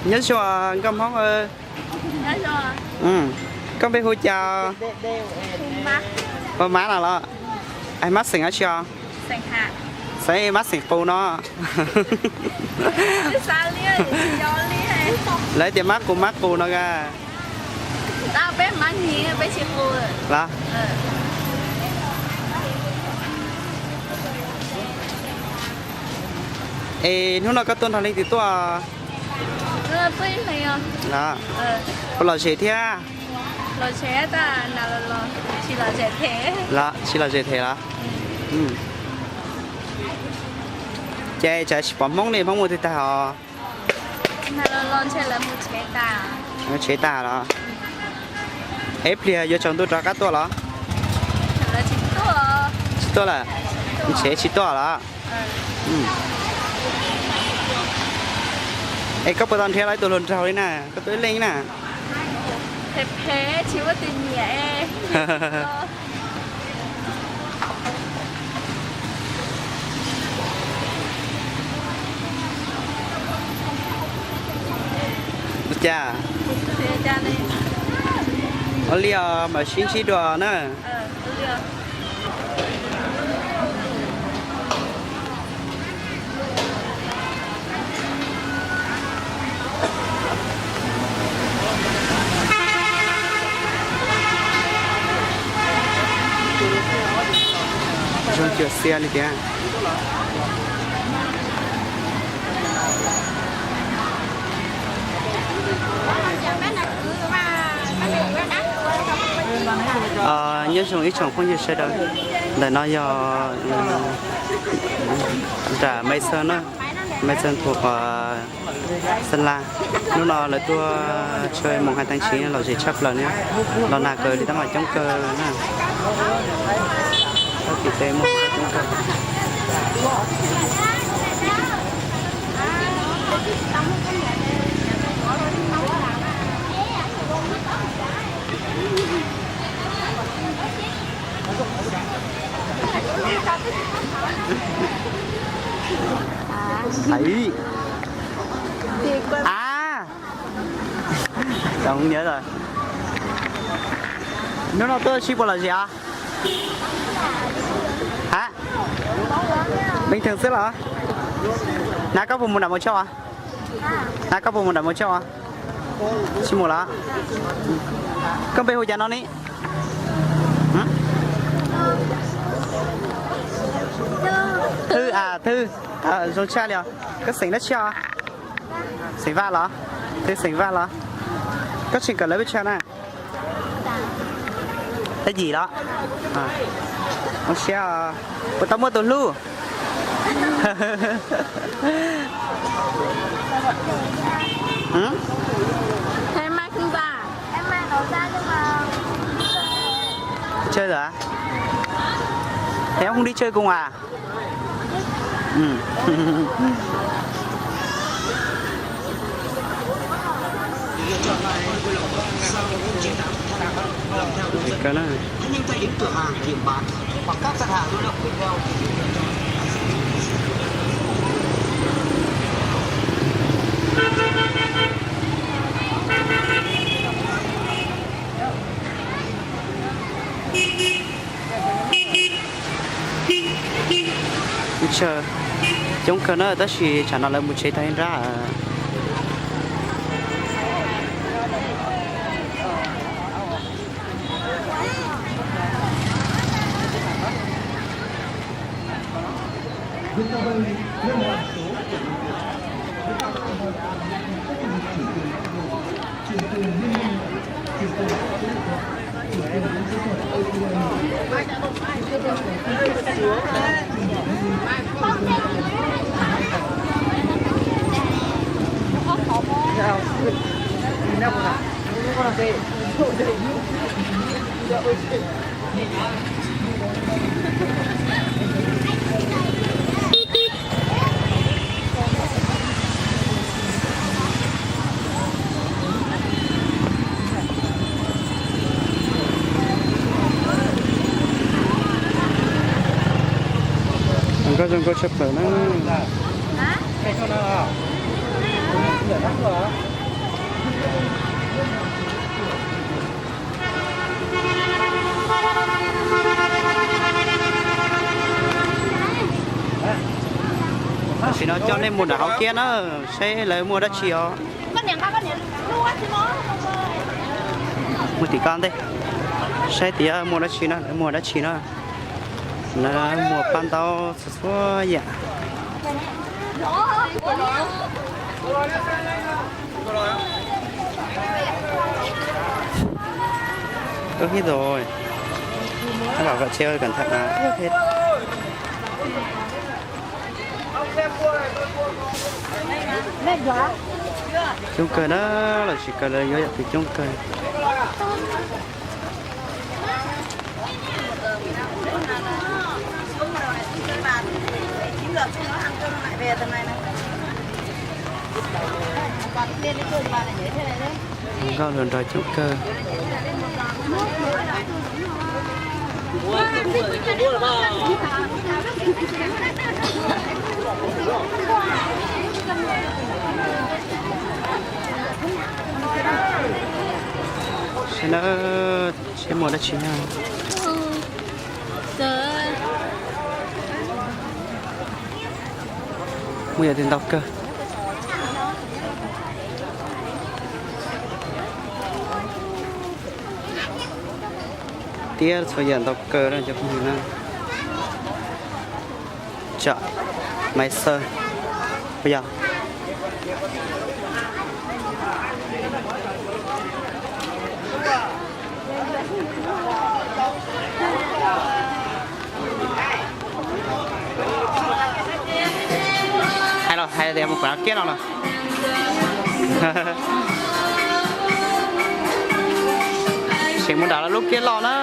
Nyob zoo nkauj Hmoob. Koj npe hu cas? Hu Mab no los? Mab xeem dab tsi os? Xeem Mab xeem Qus no. Lawv tias Mab Qus Mab Qus no a. Los? Es hnub no koj tuaj nrog leej twg tuaj? Puas lom zem thiab? Los tsis lom zem them los? Ces tsam tsis pom Hmoob li, Hmoob mus twg tag os? Mus tsev tag los? Es pliag yuav tsaus ntuj rov qab tuaj los? Tsis tuaj lawm, mus tsev tsis tuaj los? Es koj puas tau nrhiav los ib tug hluas nraug li na, koj tuaj ib leeg na? Ua cas? Ua li os, mam sib ntsib dua na. Zoo cuag xiab li tiag. Nyob zoo ib tsoom phooj ywg sawv daws, ntawm no yog nram Maiv Xeeb na, Maiv Xeeb thuam Xeeb Las. Hnub no lawv tuaj tsheb moos hais teev tsis lom zem tshaj plaws na, los nag kawg li tab mas coob kawg na. Txoj kev tes muaj coob kawg. Xaiv. A, cov nyiam lawm. Hnub no tuaj sib puas lom zem os? Ha, bình thường xwb los? Hnab koj puas mus nram Mos Tshoj os? Hnab koj puas mus nram Mos Tshoj os? Tsis mus los? Koj npe hu cas no ni? Thwj a, Thwj. Zoo tshaj li os. Koj xeem dab tsi os? Xeem Vaj los? Thwj xeem Vaj los? Koj tseem kawm lawv peb tsha na? Tab yim los? Zoo siab, puas tau muaj tus hlub? Chơi rồi à? Thế ông đi chơi cùng à? Coob kawg na, tab sis tsam no lawv mus tsev tag ib nrab. Zoo nkauj zoo nkauj tshaj plaws na. Tam sim no coj nej mus nram hauv kiab na, saib lawv muag dab tsi os. Mus tim ko ntej, saib tias muag dab tsi na, lawv muag dab tsi na. Lawv muag paj ntaub txhua txhua yam. Ơ, hib rồi. Các bạn gọi xe ơi, cẩn thận à. Coob kawg na, los tsis kawg lawv yuav yam twg coob kawg. Nkauj hluas nraug coob kawg. Saib na, saib muaj dab tsi na. Muaj yam twg ntau kawg. Tiab txhua yam ntau kawg na cov phooj ywg na. Tsam maiv xawb puas yog? Hais los hais tias mus kom kiab no los. Tseem mus nram lub kiab loj na.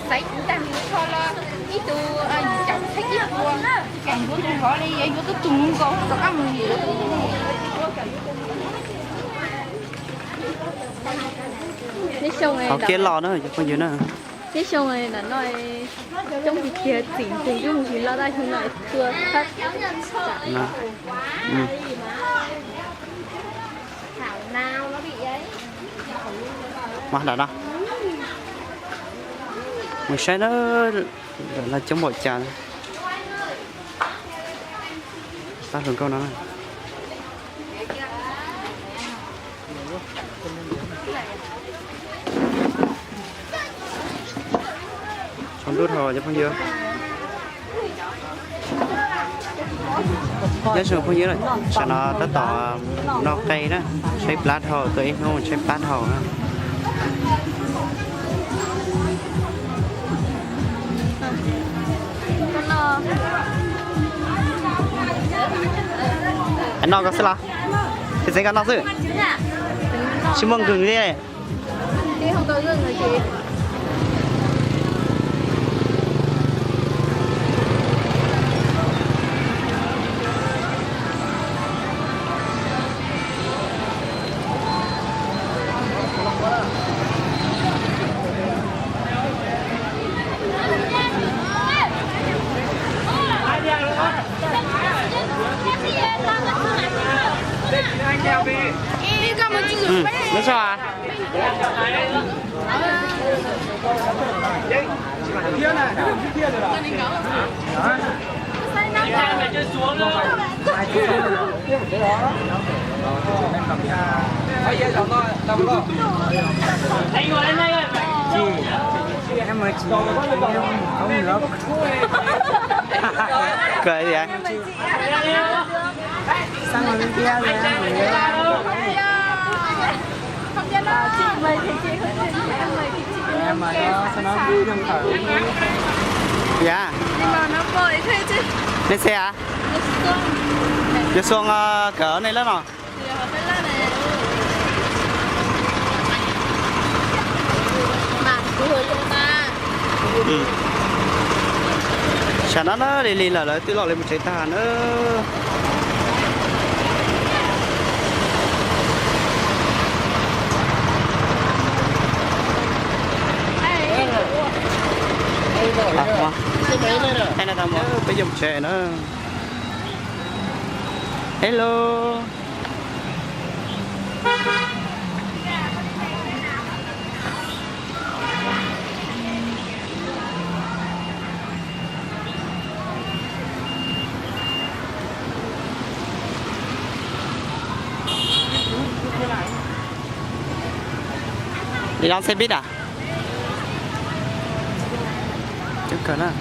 Xaiv kuv tag mus kho los ib tug yim caum tsheej ib puas, tsis kam yuav tus hov li, yuav yuav tub tus nkaus rov qab mus. Qhov kiab loj na cov phooj ywg na. Tib xyoo no coob tiag tiag, txim ntws twb mus tsis los, tab xyoo no tua thab. Mas nram no mus saib na, nram no coob npaum cas. Pab hluas nkauj no na. Tsaus ntuj dhau cov phooj ywg. Nyob zoo phooj ywg, tam no tab tom noj qe na, tshaib plab dhau, tuaj ib hnub tshaib plab dhau na. Noj koj xwb los? Txiv tsev koj noj xwb. Tsis muaj nkws thiab. Neb sau a? Kawg tias. Yam. Nej xe hả? Yuav Xuân kawm nej lớp no. Sam no na, lig lig lawm lawv twb los li mus tsev tag na. Peb yuav mus tsev na. Hello. Đi đón xe buýt à? Chóng kawg na.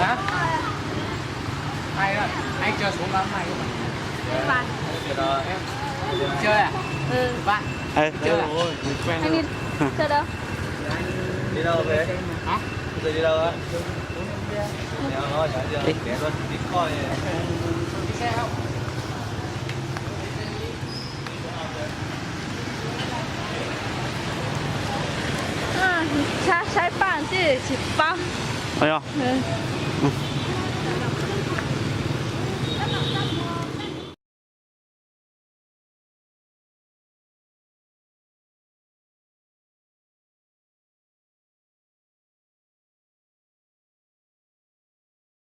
Hả? Ai đó, ai cho xuống đó mai các bạn. Ba. Chơi à? Ừ. Ba. Ê, chơi à? Anh đi chơi đâu? Đi đâu về? Hả? Giờ đi đâu á? Đi. Saib, saib paj xwb tsis paub. Oj yog.